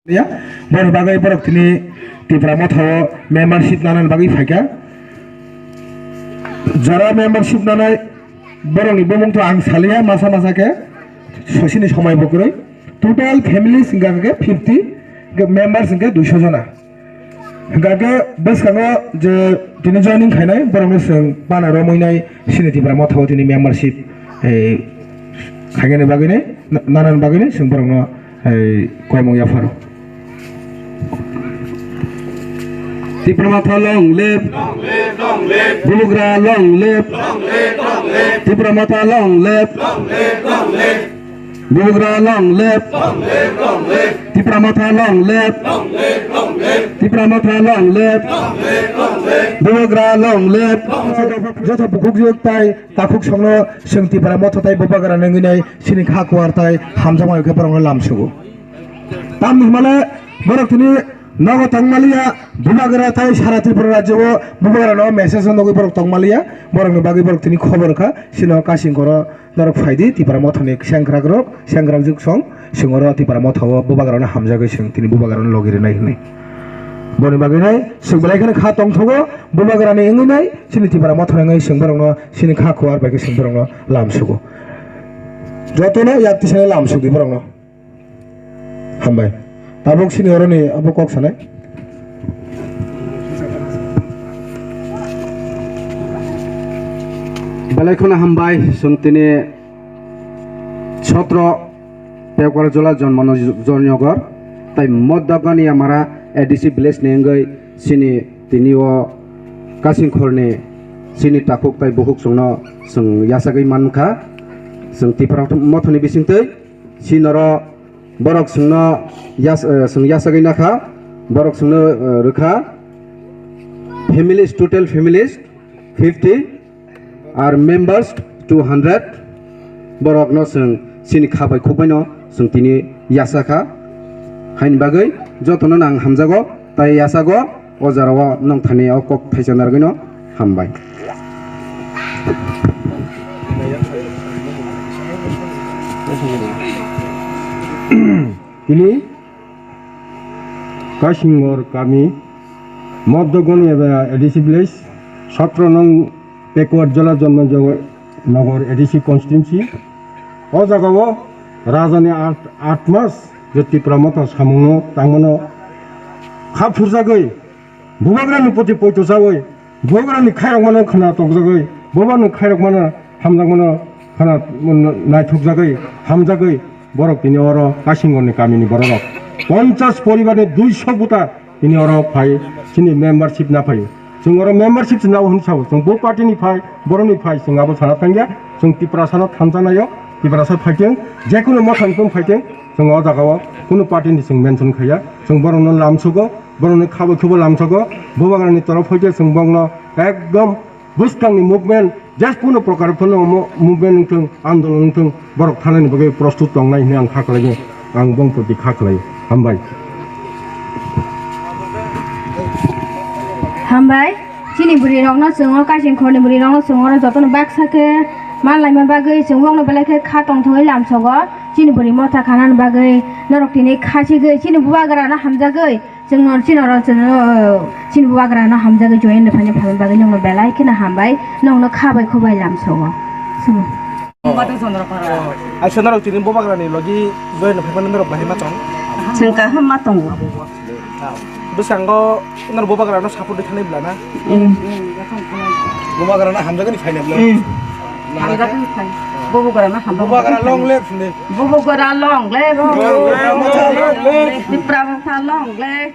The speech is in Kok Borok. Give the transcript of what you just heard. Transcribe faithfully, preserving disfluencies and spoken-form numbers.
Ya, boni bagwi borok tini Tipra Motha o membership nanani bagwi phaikha. Jora membership nanai borokni bumung to ang saliya, masa masa khe sosini somai bo kwrwi. Total families hingkha khe fifty, hingkhe members hingkhe duiso jona. Hingkha khe bwskango je tini joining khainai borokno chwng bana romwi nai sini Tipra Motha o tini membership, eh, khainani bagwi nai, na-, nanani bagwi nai chwng borokno, eh, koimung yapharo. Tipra Motha long live. Bubagra long live. Tipra Motha long live. Bubagra long live. Tipra Motha long live. Tipra Motha long live. Bubagra long live. Joto bukhuk jwk tai takhuk songno chwng Tipra Motha tai Bubagra nangwi nai sini kha kuar tai hamjakma khe borokno lamsugo. Tamni hwnmale borok tini nogo tongmaliya, Bubagra tai sara Tripura rajyo o Bubagra no message no nugwi borok tongmaliya, borokni bagwi borok tini khobor kha, sino kasing koro norok phaidi Tipra Mothani sengkrak rok, sengkrak juk song, singoro Tipra Motha o Bubagra no hamjagwi sing tini Bubagra no logi rinai hwnwi. Boni bagwi nai sing belai kheno kha tongthogo, Bubagra ni wngwi nai sini Tipra Motha ni wngwi sing borok no sini kha kuar bai khe sing borok no lamsugo. Jotono yak tisani lamsugdi borok no. Hambai. Tabuk sini oroni abo kok sanai. Belai kheno hambai, chwng tini sotro Pekwarjola Jonmo Jonogor tai Modda Gani Amara A D C village ni wngwi sini tini o Kasingkhor ni sini takhuk tai bukhuk chwngno chwng yachagwi mankha. Chwng Tipra Mothani bisingtwi. Sinoro borok chwngno yas-, eh, chwng yachagwi nakha, borok chwngno, eh, rwkha families, total families fifty, ar members two hundred. Borokno chwng chini kha bai khuk baino chwng tini yachakha. Haini bagwi jotono ang hamjago. Tai yachago o jora o nwng thani o kok thaisa narwgwino hambai. Tini Kasinghor kami, Modogoni eba A D C village, sotro nong Pekwarjola Jonmo Nogor A D C constituency. O jagao rajani at, at mas je Tipra Motha samungno tangmano kha phurjagwi, Bubagrani poti poito chawi, Bubagrani khairokmano khna tokjagwi, Bubagrani khairokmano hamjakmano khna naithokjagwi, hamjagwi borok tini oro Kasinghorni kamini bororok ponchas poribarni duiso buta tini oro phai, chini membership na phai. Chwng oro membership se nao hwn sao, chwng bo party ni phai, borok ni phai, chwng abo sana thangya, chwng Tiprasa no thansa naio, Tiprasa phaiteng, jekunu mothani tong phaiteng, chwng o jagao kunu party ni chwng mention khaiya, chwng borok no lamsugo, borok ni khabo khubo lamsugo, Bubagra ni torof hoite chwng bongno ekdom bwskang ni movement, je kunu prokar phano mo-, movement wngthung, andolon wngthung, borok thanani bagwi prostut tongnai hwnwi ang kha khlaio, ang bongpoti kha khlaio. Hambai. Hambai, chini bwrwi rokno chwng o Kaising khorni bwrwi rokno chwng oro jotono baksa khe man laima bagwi chwng bokno belai khe kha tongthogwi lamsogo, chini bwrwi motha khanani bagwi norok tini kha sigwi chini bubagra no hamjagwi. Chwng nor chini oro chwng, o, chini bubagra no hamjagwi join rw phaina phalmani bagwi nokno belai kheno hambai, nokno kha bai khubai lamsogo. Sumo. Ai, so norok tini bubagra ni logi join rw phaimani norok bahai ma tong? Chwng kaham ma tongo. Bwskango norok bubagra no support rw thani bla na? Mm. Bubagra no hamjagani phaina bla? Mm. Hamjagani phai. Bubagra no hamjagani phai. Bubagra long live ni. Bubagra long live. Long live. Tipra Motha long live.